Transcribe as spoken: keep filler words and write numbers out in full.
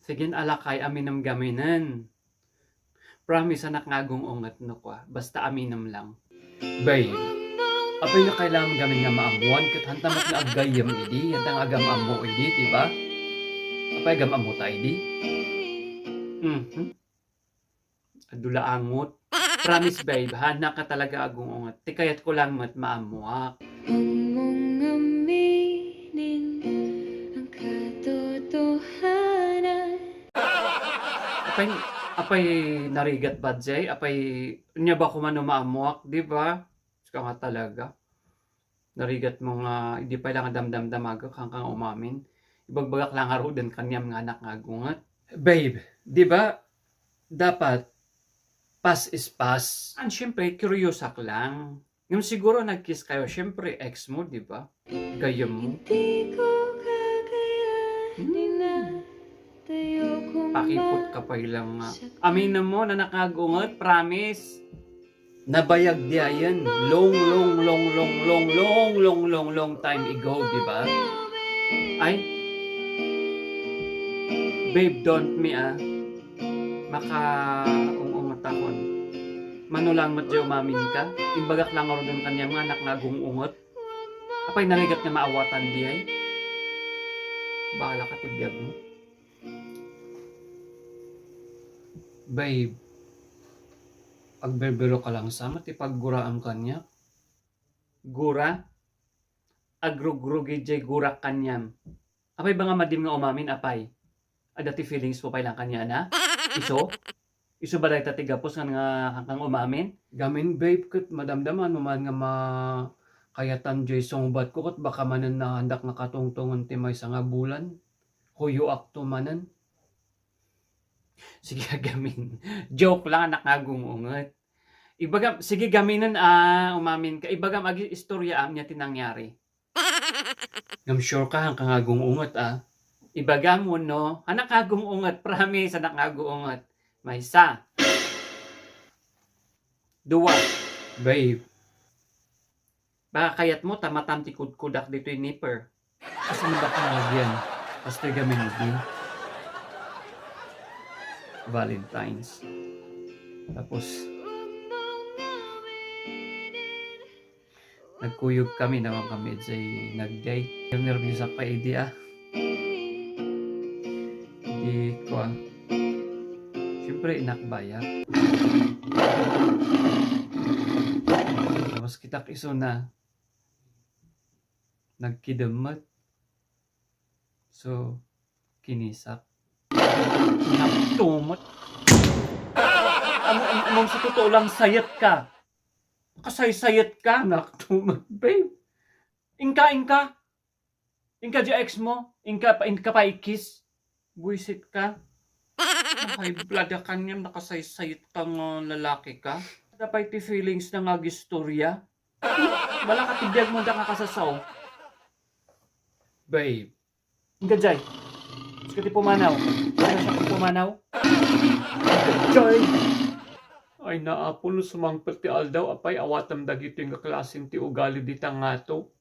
Sige, alakay, aminem gaminen. Promise, anak, nga agung-unget no kua. Basta aminem lang. Babe, apay nga kailangan gamin nga maammuan ket hanta met nga aggayyem idi, hanta nga agam-ammo idi, di ba? Apay agam-ammo ta idi? Mhm. Adu la angot. Promise, babe, ha, anak nga talaga agung-unget. Ti kayatko lang met maammuak. Huwag mong aminin ang katotohanan. Apay, apay narigat ba, Jay? Apay, nya ba kumano maammuak, di ba? Sika nga talaga. Narigat mo nga, idi pay lang damdamdamagak, hangkan nga umamin. Ibagbagak lang ngaruden kaniam nga anak nga agunget. Babe, di ba, dapat, past is past. And syempre, curious ak lang. Ngem siguro nag-kiss kayo, syempre, ex mo, di ba? Gayyem mo. Hindi ko kakayanin Hmm. na tayo kung Pakipot ka pa ilang nga. Aminem mo, anak nga agunget, promise. Nabayag di ayan. Long, long, long, long, long, long, long, long, long time ago, di ba? Ay, babe, don't me, ah. Makaung-unget akon. Mano lang met di umamin ka. Imbagak lang ngaruden kaniam nga anak nga agung-unget. Apay narigat nga maawatan di ay. Bahala ka ti biag mo. Babe, agbirbiro ka lang sa met ti pagguraam kaniak. Gura? Agrugrugi jay gurak kaniam. Apay ba nga madim nga umamin, apay? Adda ti feelings mo pay lang kaniana? Isu? Isu ba dayta ti gapus nga, nga, nga umamin? Gamin, babe, ket madamdaman mo man nga ma-, kayatan jay sungbatko, ket baka manen naandak nga katungtongen ti maysa nga bulan. Huyoakto manen. Sige, gamin. Joke lang, anak nga agung-unget. Ibagam, sige, gaminen, ah, umamin ka. Ibagam, agi, istoryaam nia ti nangyari. Ngem sure ka, hangka nga agung-unget, ah. Ibagam wenno, anak nga agung-unget, promise, anak nga agung-unget. Maysa. Dua. Babe. Baka kayat mo, tamatam ti kudkudak ditoy nipper. Kasi nabaknag yan. Kastoy gamin idi. Valentine's. Tapos, nagkuyog kami, naman kami jay nag-date. Yung nervyosa pa idi, ah. Di ko, ah. Siyempre, inakbayak. Tapos kitak iso na. Nagkidemmet. So, kinisak. Naktumet. Ano, ano, ano, sa totoo lang, sayat ka. Kasaysayat ka. Naktumet, babe. Inka, inka. Inka di ex mo. Inka pa, inka pa ikis. Buisit ka. High blood ka niyan, nakasaysayat ka nga lalaki ka. Ada pay ti feelings na nga agistorya. Bala ka ti biag mo da nga kasasaw. Babe. Inka jay. Sika ti pumanaw. Sika siya ti pumanaw. Jay. Ay, naapo no sumangpet ti aldaw, apay, awatam dagitoy nga klasen ti ugali dita ngato.